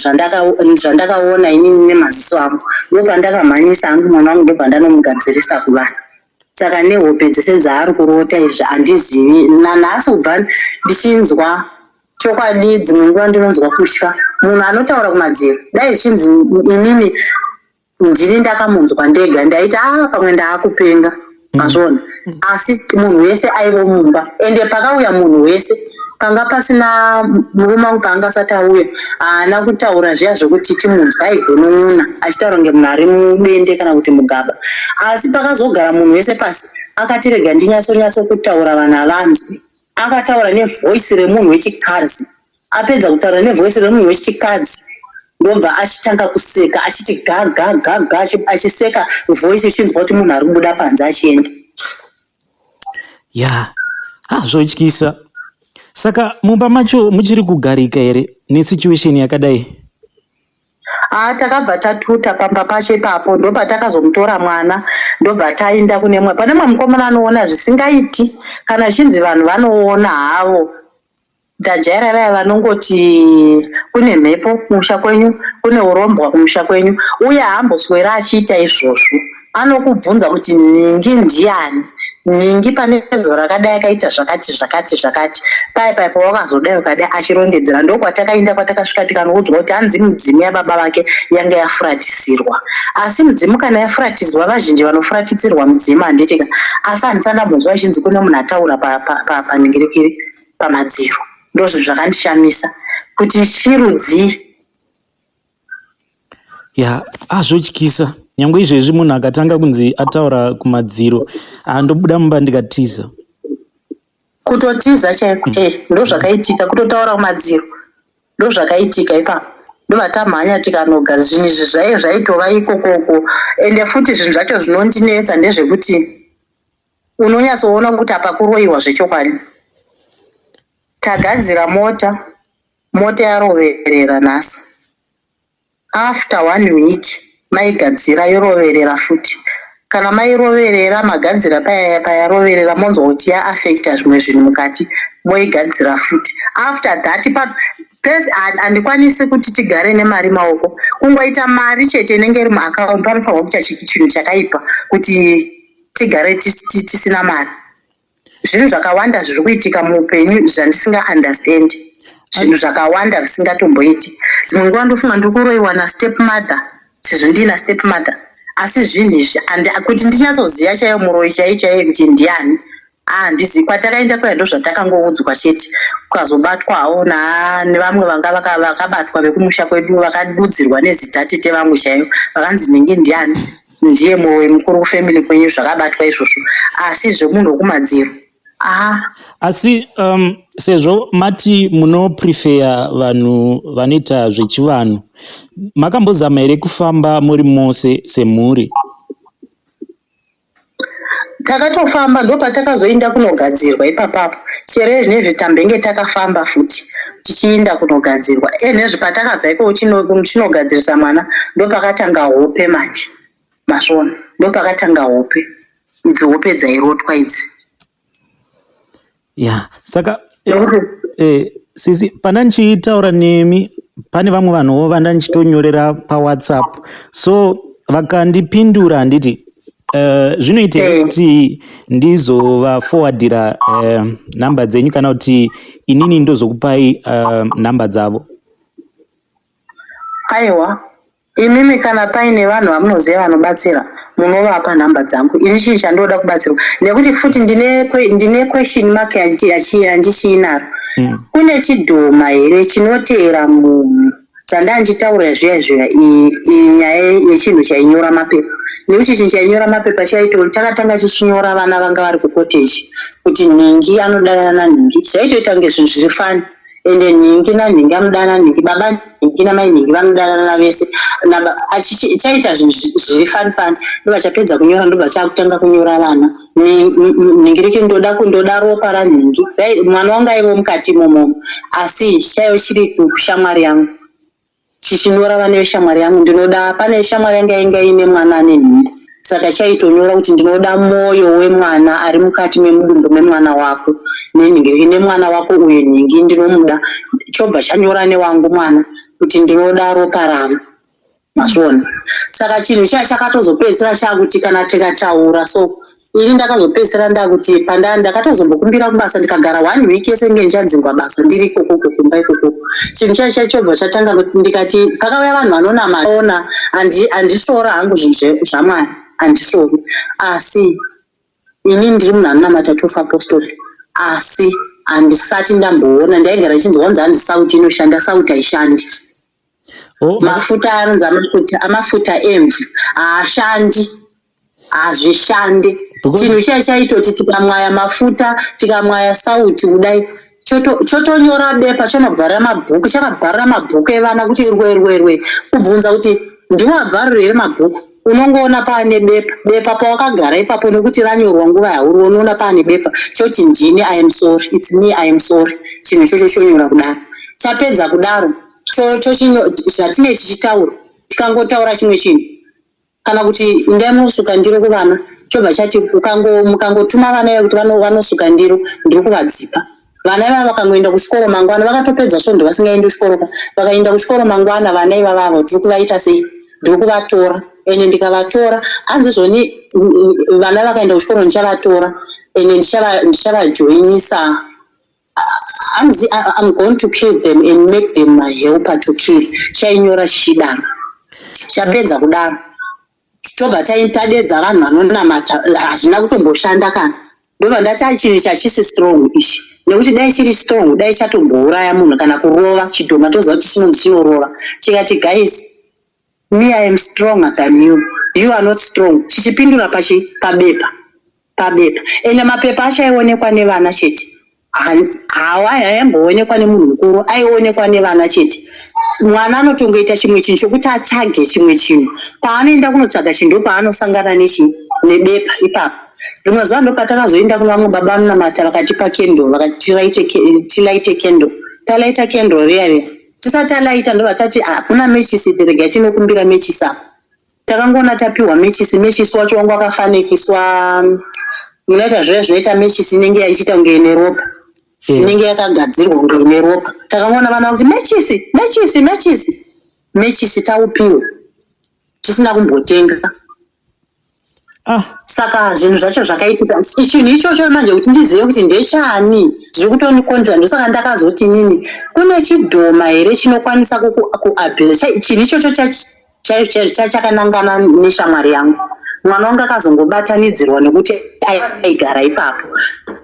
zvandakaona inini nemaziso angu. Ndopandakamhanyisa hangu mwana wangu, ndobva ndanomugadzirisa kuvanhu. Saka nehope dzese dzaari kurota izvi, handizivi nanhasi. Kubva ndichinzwa chokwadi, dzimwe nguva ndinonzwa kutya munhu anotaura kumadziro. Dai zvichinzi inini ndini ndakamunzwa ndega, ndaiti, "A, pamwe ndaakupenga." Mazvona? Asi munhu wese aivo mumba, ende pakauya munhu wese, panga pasina murume wangu. Paanga asati auya, haana kutaura zviya zvokuti timunzwa, aigonon'una achitaura kunge munhu ari mudende kana kuti mugaba. Asi pakazogara munhu wese pasi, akati, "Rega ndinyatsonyatso kutaura, vanhu havanzwi." Akataura nevoice remunhu wechikadzi. Apedza kutaura nevoice remunhu wechikadzi, ndobva achitanga kuseka, achiti ga ga ga ga, achiseka voice, uchinzwa kuti munhu ari kubuda panze achienda. Ya, zvotyisa. Saka mumba macho muchiri kugarika here nesituation yakadai? Haa, takabva tatuta pamba pacho ipapo. Ndopatakazomutora mwana, ndobva taenda kune mwe, pane mumwe mukomana anoona zvisingaiti. Kana zvichinzi vanhu vanoona havo, ndajaira vaya vanongoti kune mhepo kumusha kwenyu, kune urombwa kumusha kwenyu. Uye haamboswera achiita izvozvo, anokubvunza kuti nhingi ndiani, nhingi pane zuva rakadai akaita zvakati zvakati zvakati, pai pai pawakazodai ukadai, achirondedzera. Ndokwatakaenda, kwatakasvika tikanoudzwa kuti hanzi mudzimu yababa vake yanga yafuratisirwa. Asi mudzimu kana yafuratisirwa, vazhinji vanofuratisirwa mudzimu, handitika? Asi handisati ndambonzwa achinzi kune munhu ataura panhingirikiri, pamadziro. Ndozvinhu zvakandishamisa kuti chirudzii. Ya, azvotyisa. Nyange izvezvi munhu akatanga kunzi ataura kumadziro, andobuda mumba ndikatiza. Kutotiza chaiko. Ndo zvakaitika, kutotaura kumadziro, ndo zvakaitika ipapo. Ndobva tamhanya tikanoga zvinhu izvi. Zvaitova ikokoko. Ende futi zvinhu zvacho zvinondinetsa ndezvekuti unonyatsoona kuti apa kuroyiwa zvechokwadi. Tagadzira mota, mota yaroverera nhasi. After one week maigadzira, yoroverera futi. Kana mairoverera, magadzira paya payaroverera, monzwa kuti yaaffecta zvimwe zvinhu mukati, moigadzira futi. After that, handikwanisi kuti tigare nemari maoko. Kungoita mari chete inenge iri muaccount, panofanirwa kuita chinhu chakaipa kuti tigare tisina mari. Zvinhu zvakawanda zviri kuitika muupenyu zvandisingaunderstand, zvinhu zvakawanda zvisingatomboiti. Dzimwe nguva ndofunga ndiri kuroyiwa nastep mother, sezvo ndiina step mother. Asi zvinhu izvi, kuti ndinyatsoziva chaiyo muroyi chaiyo chaiyo kuti ndiani, handizivi. Kwatakaenda kuya, ndo zvatakangoudzwa chete. Kukazobatwawo nevamwe vanga vakabatwa vekumusha kwedu, vakadudzirwa nezita tete vangu chaivo, vakanzi nhingi ndiani, ndiye muroyi mukuru kufamily kwenyu. Zvakabatwa izvozvo, asi zvemunhu wekumadziro, aha. Asi sezvo mati munoprefera vanhu vanoita zvechivanhu, makambozama here kufamba muri mose semhuri? Takatofamba. Ndopatakazoenda kunogadzirwa ipapapo. Chero zvinezvi tambenge takafamba futi tichiinda kunogadzirwa. Enezvi patakabva ikoko chinogadzirisa mwana, ndopakatanga hope manje. Mazvona? Ndopakatanga hope idzi, hope dzairotwa idzi. Ya, saka sisi, pana ndichitaura nemi, pane vamwe vanhuwo vanda ndichitonyorera paWhatsApp, so vakandipindura. Handiti zvinoita here kuti ndizovaforwardira nhamba dzenyu, kana kuti inini ndozokupai nhamba dzavo? Aiwa, imimi kana paine vanhu vamunoziva vanobatsira, munovapa nhamba dzangu. Ini chinhu chandoda kubatsirwa, nekuti futi ndine question mark yandichiinaro. Kune chidhoma here chinoteera munhu? Zvandandichitaura zviya zviya, iyi nyaya yechinhu chainyora mapepa, nekuti chinhu chainyora mapepa chaito chakatanga chichinyora vana vanga vari kucottage kuti nhingi anodanana nanhingi. Zvaitoita kunge zvinhu zviri funny, ende nhingi nanhingi anodanana nhingi, baba nhingi namai nhingi vanodanana vese. Chaita zvinhu zviri funny funny. Ndobva chapedza kunyora, ndobva chakutanga kunyora vana. Nhingi riki ndoda ropa ranhingi. Mwana wangu aivo mukati imomomo, asi chaivo chiri kushamwari yangu, chichinyora vana veshamwari yangu. Ndinoda, pane shamwari yangu yainge ine mwana ane nhumbu, saka chaitonyora kuti ndinoda mwoyo wemwana ari mukati memudumbu memwana wako nenhingi, nemwana wako uyu nhingi ndinomuda. Chobva chanyora newangu mwana kuti ndinoda ropa ravo. Mazviona? Saka chinhu chiya chakatozopedzisira chakuti kana tikataura so, ini ndakazopedzisira ndakuti panda ndakatozombokumbira kubasa, ndikagara one week yese nge ndichadzingwa basa ndiri ikokoko kumba ikokoko. Chinhu chacho chachobva chatanga kuti ndikati pakauya vanhu vanonamaona, handisvora hangu zvinhu zvaMwari, handisvori, asi ini ndiri munhu anonamata 12 Apostoli, asi handisati ndamboona. Ndaigara ndichinzwa kunzi hanzi sauti inoshanda, sauti haishandi. Oh, Mafuta anonzi amafuta emvu haashandi, hazvishandi. Chinhu chiya chaitoti tikamwaya mafuta, tikamwaya sauti kudai, chotonyora bepa, chonobvarira mabhuku, chakabvarira mabhuku evana kuti rwe rwe rwe. Kubvunza kuti ndiwabvarira here mabhuku, unongoona paane bepa, bepa pawakagara ipapo, nekuti ranyorwa nguva yauri, unoona paane bepa choti ndini, I am sorry, it's me, I am sorry. Chinhu ichocho chonyora kudaro. Chapedza kudaro, zvatinee tichitaura, tikangotaura chimwe chinhu, kana kuti ndai munosuka ndiro kuvana, chobva chati mukangotuma vana ivo kuti vanosuka ndiro, ndiri kuvadzipa. Vana ivava vakangoenda kuchikoro mangwana, vakatopedza svondo vasingaendi kuchikoro ka, vakaenda kuchikoro mangwana, vana ivavavo tiri kuvaita sei? Ndiri kuvatora, ende ndikavatora, hanzi zvoni vana vakaenda kuchikoro ndichavatora, ende ndichavajoinisa. Hanzi I'm going to kill them and make them my helper to kill. Chainyora chichidaro. Chapedza kudaro, tobva tadedza vanhu vanonamata. Hazvina kutomboshanda kana. Ndobva ndati chinhu chachisi strong ichi, nekuti dai chiri strong dai chatombouraya munhu kana kurova. Chidhoma toziva kuti chinonzi chinorova. Chikati, "Guys, me, I am stronger than you, you are not strong." Chichipindura pachi pabepa, pabepa. Ende mapepa acho aionekwa nevana chete, hawa haimboonekwa nemunhu mukuru, aionekwa nevana chete. Mwana anotongoita chimwe chinhu chokuti atsvage chimwe chinhu, paanoenda kunotsvaga chinhu ndopaanosangana nechi nebepa ipapo. Rimwe zuva ndopatakazoenda kuna vamwe baba vanonamata, vakatipa candle, vakati tilaite candle. Talaita candle riya riya, tisati talaita ndobva tati hakuna mechisi, regai tinokumbira mechisi apa. Takangoona tapiwa mechisi. Mechisi wacho wanga wakafanikiswa, munoita zviya zvinoita mechisi inenge ichiita kunge ine ropa, inenge yakagadzirwa kunge ine ropa. Takangoona vana kuti mechisi, mechisi, mechisi, mechisi, taupiwa tisina kumbotenga. Saka zvinhu zvacho zvakaitika, chinhu ichocho manje kuti ndizive kuti ndechani, zviri kutondikonzera. Ndosaka ndakazoti nini kune chidhoma here chinokwanisa kuabhusa chinhu ichocho chaizvo chaizvo chachakanangana neshamwari yangu. Mwana wangu akazongobatanidzirwa nekuti aigara ipapo.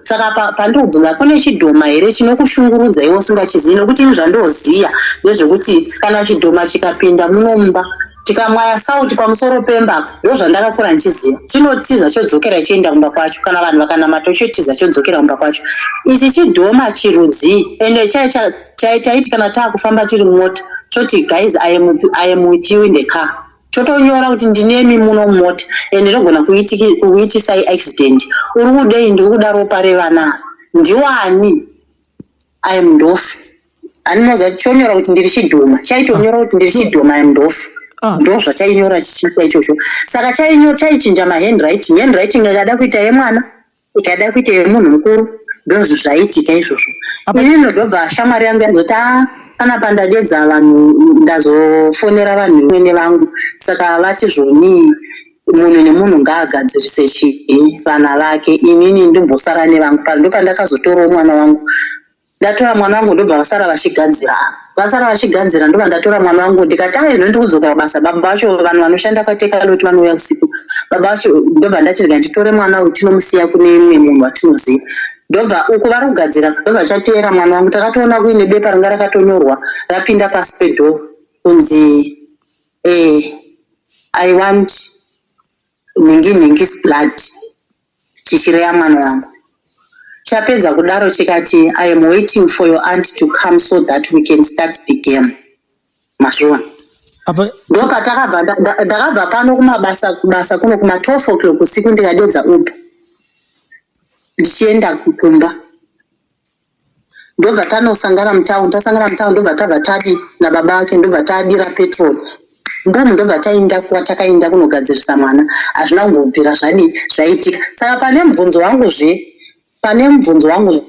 Saka pandiri kubvunza, kune chidhoma here chinokushungurudza iwe usingachizivi? Nekuti ini zvandoziya ndezvekuti kana chidhoma chikapinda munomba, tikamwaya sauti pamusoro pemba, ndo zvandakakura ndichiziva, chinotiza chodzokera chienda kumba kwacho. Kana vanhu vakanamata, chotiza chodzokera kumba kwacho. Ichi chidhoma chirudzii? Ende taiti kana taakufamba tiri mumota, choti, "Guys, I am with you in the car." Chotonyora kuti ndinemi muno mumota, ende ndogona kuitisai accident. Uri kudei? Ndiri kuda ropa revana. Ndiwani? I am ndofu. Andinoziva, chonyora kuti ndiri chidhoma. Chaitonyora kuti ndiri chidhoma, I am ndofu. Ndo zvachainyora chichiita ichocho. Saka chaichinja mahandwriting, handwriting ikada kuita yemwana, ikada kuita yemunhu mukuru. Ndozvo zvaiitika izvozvo. Inini ndobva shamwari yangu yazoti, a panapa ndadedza vanhu, ndazofonera vanhu vene vangu, saka vati zvoni munhu nemunhu ngaagadzirise chii vana vake, inini ndimbosara nevangu. Ndopandakazotorawo mwana wangu. Ndatora mwana wangu ndobva vasara vachigadzira apa. Vasara vachigadzira ndobva ndatora mwana wangu ndikati ai zvino ndikudzoka kubasa. Baba vacho vanhu vanoshanda kwaTekaloti vanouya usiku. Baba vacho ndobva ndati rega nditore mwana uyu tinomusiya kune imwe munhu watinoziva. Ndobva uku vari kugadzira ndobva chateera mwana wangu takatoona kuine bepa ranga rakatonyorwa rapinda pasi pedhoo kunzi eh, I want nhingi nhingi's blood chichireya mwana wangu. Chapedza kudaro chikati I am waiting for your aunt to come so that we can start the game. Mazviona? Apa Ndopatakabva ndakabva pano kumabasa kubasa kuno kuma 12 o'clock usiku ndikadedza Uber ndichienda kumba. Ndobva tanosangana mutauni, tasangana mutauni ndobva tabva tadi nababa vake ndobva tadira petrol. Mbumu ndobva taenda kwatakaenda kunogadzirisa mwana. Hazvina kumbobvira zvadii zvaitika. Saka pane mubvunzo wangu zve, pane mubvunzo wangu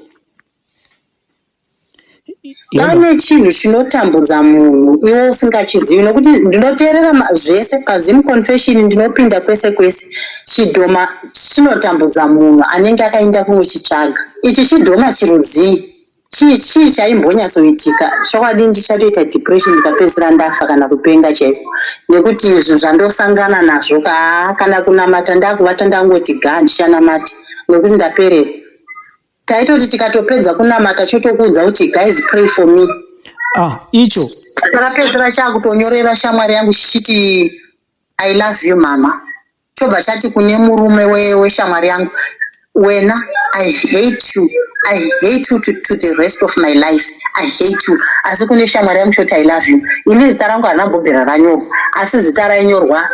pane chinhu chinotambudza munhu iwe usingachizivi nokuti ndinoteerera zvese paZim Confession ndinopinda kwese kwese. Chidhoma chinotambudza munhu anenge akaenda kunochitsvaga. Ichi chidhoma chirudzii? Chii chii chaimbonyatsoitika? Chokwadi ndichatoita depression ndikapedzisira ndafa kana kupenga chaiko nekuti izvi zvandosangana nazvo kaa kana kunamata ndakuvata ndangoti ga ndichanamata nekuti ndaperera. Taitoti tikatopedza kunamata chotokuudza kuti guys pray for me. Ah, icho. Takapedzisira chakutonyorera shamwari yangu chichiti I love you mama. Chobva chati kune murume weshamwari yangu wena I hate you. I hate you to the rest of my life. I hate you. Asi kune shamwari yangu choti I love you. Ini zita rangu harina kumbobvira ranyorwa. Asi zita rainyorwa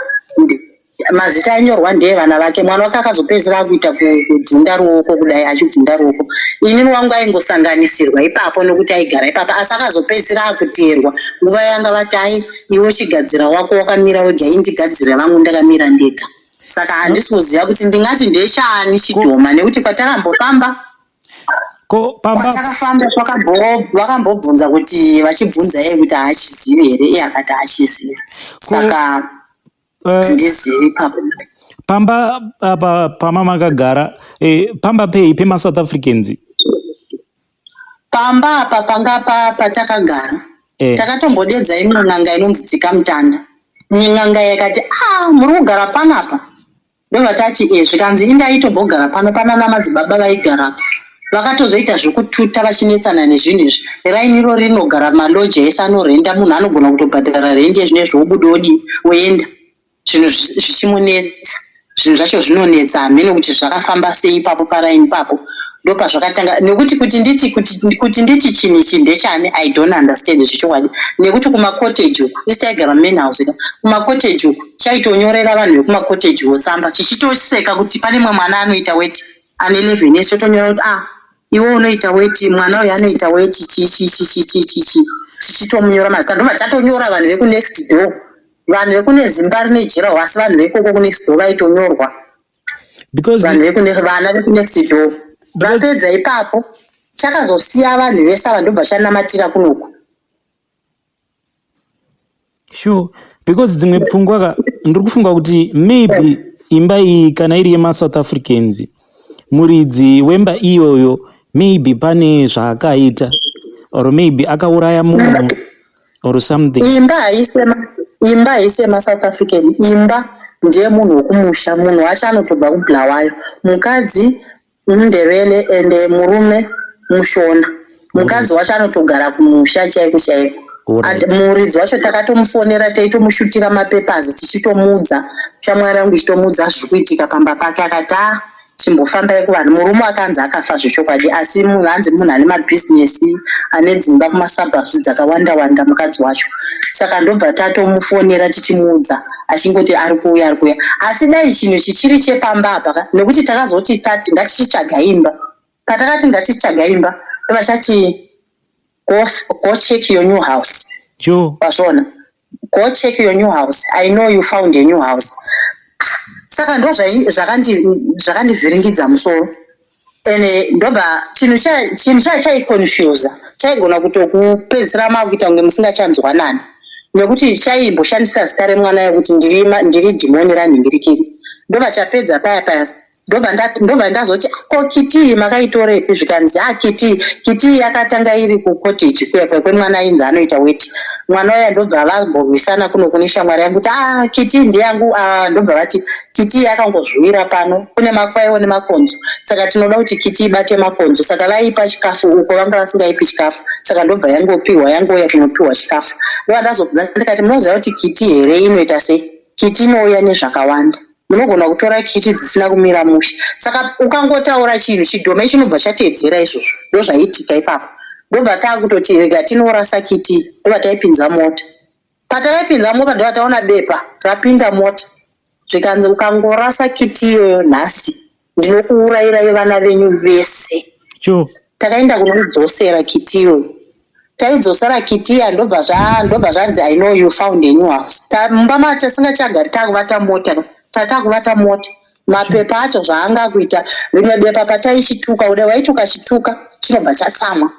mazita ainyorwa ndeyevana vake. Mwana wake akazopedzisira akuita kubvunda ruoko kudai achibvunda ruoko. Inini wangu aingosanganisirwa ipapo nokuti aigara ipapo asi akazopedzisira akuteerwa nguva yanga vati ai iwe chigadzira wako wakamira wega ini ndigadzire vangu ndakamira ndega. Saka handisi kuziva kuti ndingati ndechani chidhoma nekuti kwatakambofamba Ko pamba kwatakafamba vakambobvunza kuti vachibvunza iye kuti haachizivi here iye akati haachizivi. Saka handizivi ipapo. Pamba apa pama makagara pamba pei pema South Africans? Pamba apa panga patakagara takatombodedza imwe n'anga inonzi Tsikamutanda. Imwe n'anga yakati ah muri kugara panapa ndobva tati zvikanzi indaitombogara pano panana madzibaba vaigarapo. Vakatozoita zvekututa vachinetsana nezvinhu izvi. Raini iro rinogara maloja ese anorenda munhu anogona kutobhadhara rendi yezvinezvi wobuda wodii woenda. Zvinhu zvichimunetsa. Zvinhu zvacho zvinonetsa hameno kuti zvakafamba sei ipapo paraini ipapo. Ndopazvakatanga nekuti kuti nditi kuti, kuti nditi chinhu ichi ndechani I don't understand zvechokwadi nekuti kuma cottage uku isi taigara mumain house ka kuma cottage uku chaitonyorera vanhu vekuma cottage wo tsamba chichitoseka kuti pane mumwe mwana anoita weti ane 11 years chotonyora kuti ah iwe unoita weti mwana uyu anoita weti chi chi chi chi chi chi chi chichitomunyora mazita ndobva chatonyora vanhu vekunext door vanhu vekune zimba rine jirawo asi vanhu vekoko kunext door vaitonyorwa because vanhu vekune vana vekunext door vapedza ipapo chakazosiya vanhu vese ava ndobva chanamatira kunoku. Sure, because dzimwe pfungwa ka ndiri kufunga kuti maybe imba iyi kana iri yemaSouth Africans muridzi wemba iyoyo maybe pane zvaakaita or maybe akauraya munhu or something. Imba haisi imba haisi yemaSouth African. Imba ndeyemunhu wekumusha. Munhu wacho anotobva kuBulawayo. Mukadzi muNdebele ende murume muShona. Mukadzi wacho anotogara kumusha chaiko chaiko. Muridzi wacho takatomufonera teitomushutira mapapers tichitomuudza shamwari yangu ichitomuudza zviri kuitika pamba pake akati ah chimbofambai kuvanhu. Murume akanzi akafa zvechokwadi asi munhu hanzi munhu ane mabhizinesi ane dzimba kumasuburbs dzakawanda wanda mukadzi wacho. Saka ndobva tatomufonera tichimuudza achingoti ari kuuya ari kuuya. Asi dai chinhu chichiri chepamba apa ka nekuti takazoti ngatichitsvaga imba. Patakati ngatichitsvaga imba ndovachati go check your new house. Sure. Wazviona? Go check your new house. I know you found a new house. Saka ndo zvakandivhiringidza musoro. Ene ndobva chinhu chinhu chaiconfusa chaigona kutokupedzisira makuita kunge musingachanzwanani nekuti chaimboshandisa zita remwana yekuti ndiri dhimoni ranhingirikiri ndobva chapedza paya paya. Ndobva ndazoti, "Ko kiti iyi makaitorepi?" Zvikanzi, "A, kiti yakatanga iri kucottage kuya kwemwana ainzi anoita weti." Mwana uya ndobva vamborwisana kuno kune shamwari yangu kuti, "A, kiti ndeyangu." Ndobva vati kiti yakangozviwira pano kune makwaiwo nemakonzo, saka tinoda kuti kiti ibate makonzo. Saka vaipa chikafu, uko vanga vasingaipi chikafu, saka ndobva yangopiwa, yangouya kunopiwa chikafu. Ndobva ndazobvunza ndikati, "Munoziva kuti kiti here inoita sei? Kiti inouya nezvakawanda. Munogona kutora kiti dzisina kumira mushe." Saka ukangotaura chinhu, chidhoma chinobva chateedzera izvozvo. Ndozvaiitika ipapo. Ndobva taakutoti, "Rega tinorasa kiti." Ndobva taipinza mota. Patakaipinza mota, ndobva taona bepa rapinda mota, zvikanzi, "Ukangorasa kiti iyoyo nhasi, ndinokuurayirai vana venyu vese." Takaenda kunoidzosera kiti iyoyo. Taidzosera kiti iya, ndobva zvanzi, "I know you found a new house." Mumba matisingachagari, takuvata mota, tatakuvata mota. Mapepa acho zvaanga kuita, rimwe bepa pataichituka kudai, waiti ukachituka chinobva chatsamwa.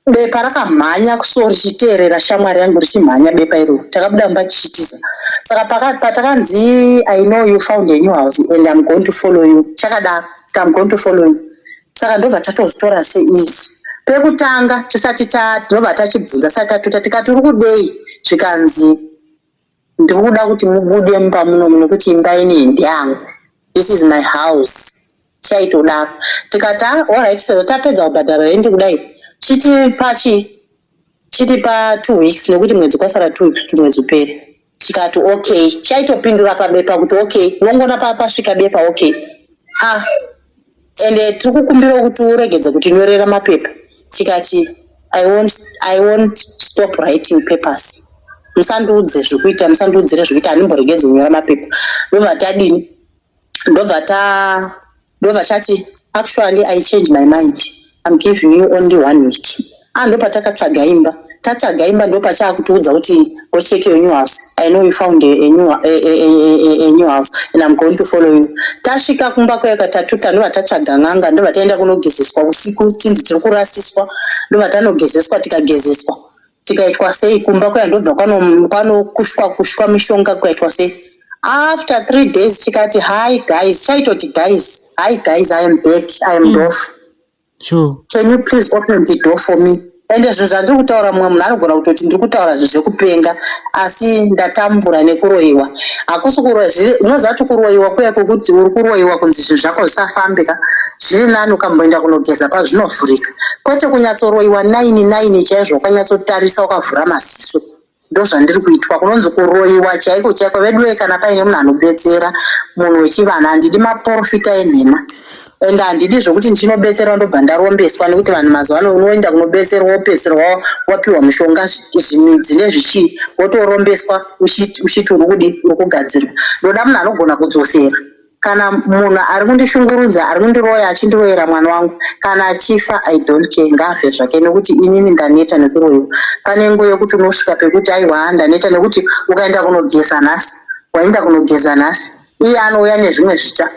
Bepa rakamhanya kuso richiteerera shamwari yangu, richimhanya bepa iroro. Takabuda mumba tichitiza. Saka patakanzi, "I know you found a new house and I'm going to follow you," chakadaro, "I'm going to follow you." Saka ndobva tatozvitora seizi pekutanga tisati ndobva tachibvunza tisati tatuta. Tikati, "Uri kudei?" Zvikanzi, "Ndiri kuda kuti mubude mumba munomu nekuti imba inei ndeyangu. This is my house." Chaitodaro. Tikati, "Ah, alright, sezvo tapedza kubhadhara rendi kudai, chitipa chi chitipa 2 weeks, nekuti mwedzi kwasara 2 weeks kuti mwedzi upere." Chikati, "Okay." Chaitopindura pabepa kuti okay. Unongoona pasvika bepa, okay. "Ah, ende tiri kukumbira kuti uregedze kutinyorera mapepa." Tikati, I won't stop writing papers. Musandiudze zvekuita, musandiudzire zvekuita, handimboregedzi kunyora mapepa." Ndobva tadini? Ndobva chati, "Actually, I change my mind. I'm giving you only one week." Ah, ndopatakatsvaga imba. Tatsvaga imba, ndopachakutiudza kuti, "Go check your new house. I know you found a new house and I'm going to follow you." Tasvika kumba kweka, tatuta, ndobva tatsvaga n'anga. Ndobva taenda kunogezeswa usiku, tinzi tiri kurasiswa. Ndobva tanogezeswa, tikagezeswa, tikaitwa sei kumba kuya. Ndobva kwanokushwa kushwa mishonga, kukaitwa sei. After 3 days chikati, "Hi guys." Chaitoti, "Guys, hi guys, I am back. I am off. Can you please open the door for me?" Ende zvinhu zvandiri kutaura, mumwe munhu anogona kutoti ndiri kutaura zvinhu zvekupenga, asi ndatambura nekuroyiwa. Hakusi kuroya. Unoziva kuti kuroyiwa kuya kwekuti uri kuroyiwa kunzi zvinhu zvako zvisafambika, zviri nani ukamboenda kunogeza pazvinovhurika, kwete kunyatsoroyiwa nine nine chaizvo, wakanyatsotarisa, wakavhura maziso. Ndozvandiri kuitwa, kunonzi kuroyiwa chaiko chaiko. Veduwe, kana paine munhu anobetsera, munhu wechivanhu, handidi maprofita enhema, ende handidi zvokuti ndinobetserwa ndobva ndarombeswa, nekuti vanhu mazuva ano unoenda kunobetserwa, wopedzisirwa wapiwa mishonga, zvimidzi nezvichii, wotorombeswa uchiti uri kudi, uri kugadzirwa. Ndoda munhu anogona kudzosera. Kana munhu ari kundishungurudza, ari kundiroya, achindiroyera mwana wangu, kana achifa, I don't care, ngaafe zvake, nekuti inini ndaneta nekuroyiwa. Pane nguva yekuti unosvika pekuti, aiwa, ndaneta, nekuti ukaenda kunogeza nhasi, waenda kunogeza nhasi, iye anouya nezvimwe zvitsva.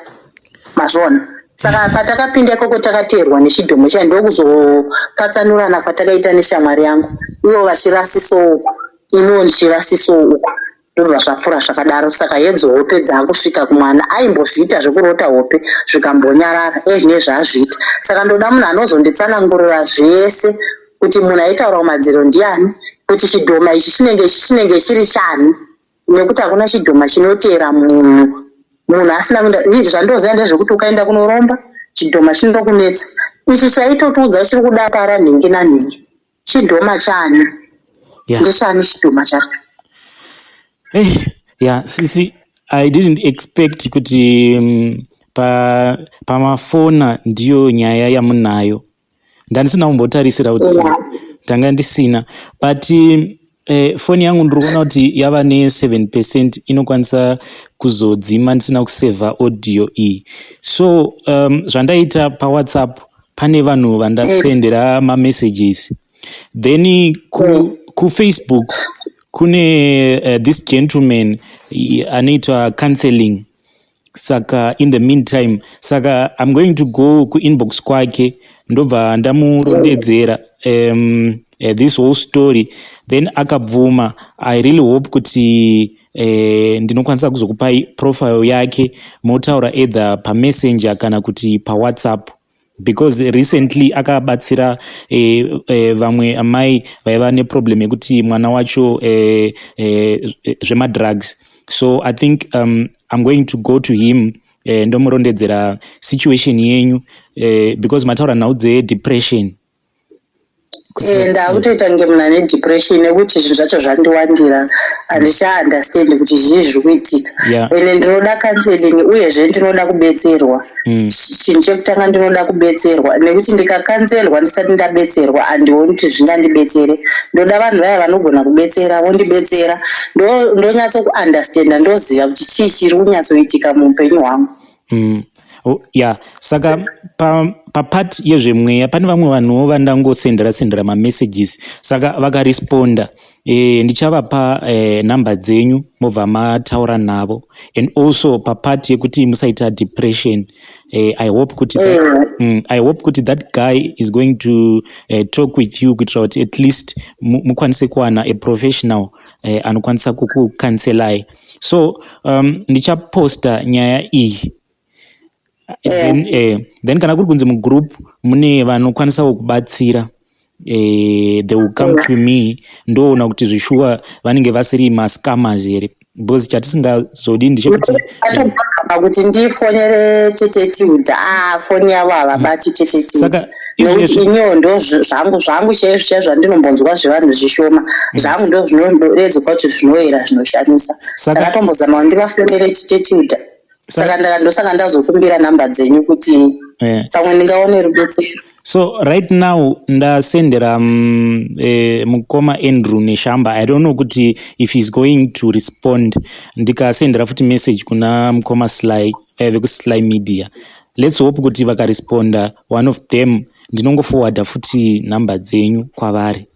Mazviona? Saka patakapinda ikoko, takateerwa nechidhomo chai. Ndokuzopatsanurana kwatakaita neshamwari yangu, ivo vachirasisawo uku, iniwo ndichirasisawo uku. Ndobva zvapfuura zvakadaro. Saka hedzo hope dzaakusvika kumwana. Aimbozviita zvekurota hope, zvikambonyarara. Ezvinezvi azviita. Saka ndoda munhu anozonditsanangurira zvese, kuti munhu aitaura kumadziro ndiani, kuti chidhoma ichi chinenge chiri chani, nekuti hakuna chidhoma chinoteera munhu asina kuenda. Zvandoziva ndezvekuti ukaenda kunoromba, chidhoma chinokunetsa. Ichi chaitotiudza chiri kuda para nhingi nanhingi, chidhoma chani? Ndechani chidhoma chacho? Hey, yeah, sisi, I didn't expect kuti pamafona ndiyo nyaya yamunayo. Ndandisina kumbotarisira kuti ndanga ndisina, but foni yangu ndiri kuona kuti yava ne7%, inokwanisa kuzodzima ndisina kusevha audio iyi. So zvandaita paWhatsApp, pane vanhu vandasendera mamessages, then kuFacebook kune this gentleman anoita counseling. Saka in the meantime, saka I'm going to go kuinbox kwake, ndobva ndamurondedzera this whole story. Then akabvuma, I really hope kuti eh, ndinokwanisa kuzokupai profile yake motaura either pamessenger kana kuti pawhatsapp because recently akabatsira eh, eh, vamwe amai vaiva neproblem yekuti mwana wacho eh, eh, zvemadrugs. So I think I'm going to go to him, ndomurondedzera situation yenyu, because mataura nhau dzedepression. Ndakutoita kunge munhu ane depression nekuti zvinhu zvacho zvandiwandira, handichaunderstand kuti zvii zviri kuitika. Ende ndinoda counseling, uyezve ndinoda kubetserwa. Chinhu chekutanga, ndinoda kubetserwa, nekuti ndikacounselwa ndisati ndabetserwa, handioni kuti zvingandibetsere. Ndoda vanhu vaya vanogona kubetsera, vondibetsera, ndonyatsokuunderstanda, ndoziva kuti chii chiri kunyatsoitika muupenyu hwangu. Oh, yeah, saka papart pa yezvemweya pane vamwe vanhuwo vandangosendera sendera mamessages, saka vakaresponda, ndichavapa nhamba dzenyu, mobva mataura navo. And also papart yekuti musaita depression, I hope kuti that guy is going to talk with you kuitira kuti at least mukwanise kuwana a professional anokwanisa kukucounselai. So ndichaposta nyaya iyi, then kana kuri kunzi mugroup mune vanokwanisawo kubatsira, they will come to me, ndoona kuti zvishuwa vanenge vasiri mascammers here, because chatisingazodi ndechekuti Atogama kuti ndifonere Tete Tilda, a foni yavo havabati, Tete Tilda. Saka Nekuti izvezvi iniwo ndo zvangu chaizvo chaizvo zvandinombonzwa zvevanhu zvishoma, zvangu ndo zvinoredzwa kuti zvinoyera, zvinoshamisa. Saka Ndakatombozama kuti ndivafonere Tete Tilda, saka ndosaka ndazokumbira nhamba dzenyu kuti pamwe ndingaone rubetsero. So right now ndasendera mukoma Andrew Neshamba. I don't know kuti if he's going to respond. Ndikasendera futi message kuna mukoma Sly, vekuSly Media. Let's hope kuti vakaresponda, one of them, ndinongoforwarda futi nhamba dzenyu kwavari,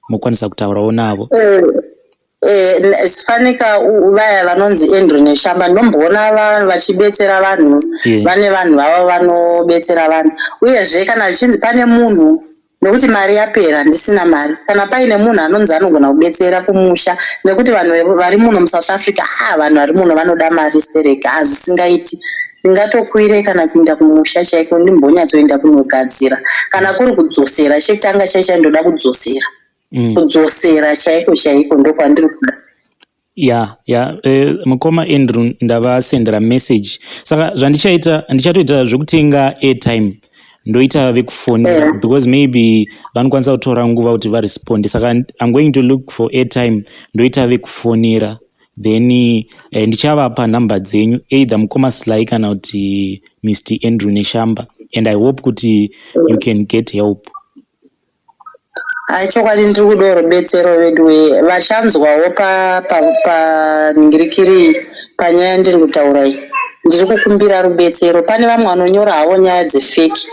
mokwanisa kutaurawo navo. Fanika vaya vanonzi Andrew Neshamba, ndomboona vachibetsera vanhu. Vane vanhu vavo vanobetsera vanhu. Uyezve kana zvichinzi pane munhu, nekuti mari yapera, ndisina mari, kana paine munhu anonzi anogona kubetsera kumusha, nekuti vanhu vari muno muSouth Africa, a vanhu vari muno vanoda mari stereka, hazvisingaiti. Ndingatokwire kana kuenda kumusha chaiko, ndimbonyatsoenda kunogadzira. Kana kuri kudzosera, chekutanga chaicha ndoda kudzosera. Kudzosera chaiko chaiko ndokwandiri kuda. Ya, mukoma Andrew ndavasendera message, saka zvandichaita, ndichatoita zvekutenga airtime, ndoita vekufonera, because maybe vanokwanisa kutora nguva kuti varesponde. Saka I'm going to look for airtime, ndoita vekufonera, then ndichavapa nhamba dzenyu, either mukoma Sly kana kuti Mr Andrew Neshamba, and I hope kuti you can get help. Hai, chokwadi ndiri kudawo rubetsero vedu. Vachanzwawo panhingirikiri panyaya ndiri kutaura iyi, ndiri kukumbira rubetsero. Pane vamwe vanonyora havo nyaya dzefake.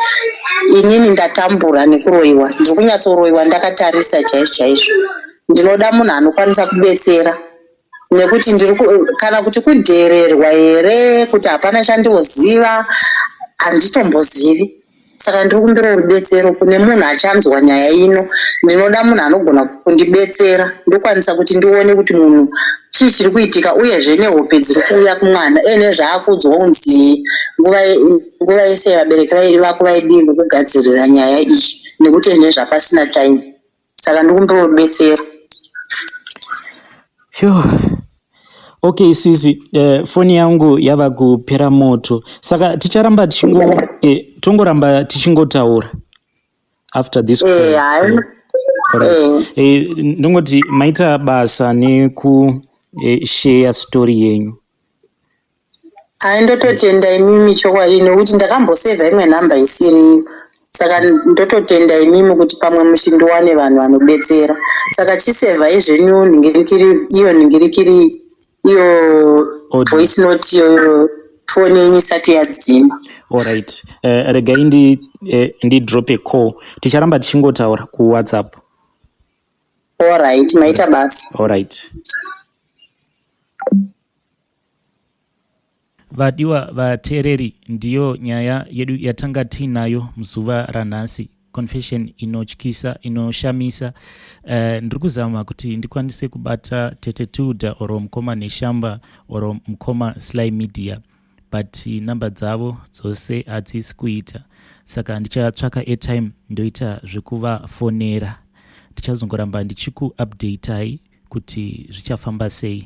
Inini ndatambura nekuroyiwa, ndiri kunyatsoroyiwa ndakatarisa chaizvo chaizvo. Ndinoda munhu anokwanisa kubetsera, nekuti ndiri kana kuti kudhererwa here, kuti hapana chandioziva, handitombozivi. Saka ndiri kumbirawo rubetsero kune munhu achanzwa nyaya ino. Ndinoda munhu anogona kundibetsera, ndokwanisa kuti ndione kuti munhu chii chiri kuitika, uyezve nehope dziri kuuya kumwana ene zvaakudzwa kunzi nguva yese vabereki vako vaidii kukugadzirira nyaya iyi, nekuti nezvapasina time. Saka ndikumbirawo rubetsero. Phew. Okay sisi, foni yangu yava kupera moto, saka ticharamba tichingo tongoramba tichingotaura after this call. Hayi. Alright. Ndongoti maita basa neku share story yenyu. Hai, ndototenda imimi chokwadi, nekuti ndakambosevha imwe nhamba isiriyo, saka ndototenda imimi kuti pamwe muchindiwane vanhu vanobetsera. Saka chisevhai zvenyu nhingirikiri iyo, nhingirikiri iyo. Audio. Voice note iyoyo, foni yenyu isati yadzima. Alright, regai ndi drop a call, ticharamba tichingotaura kuWhatsApp. Alright, maita basa. Alright. Vadiwa vateereri, ndiyo nyaya yedu yatanga tiinayo muzuva ranhasi. Confession inotyisa, inoshamisa. Ndiri kuzama kuti ndikwanise kubata Tete Tilda or mukoma Neshamba or mukoma Sly Media, but namba dzavo dzose hadzisi kuita, saka ndichatsvaka airtime ndoita zvekuvafonera. Ndichazongoramba ndichikuupdatai kuti zvichafamba sei.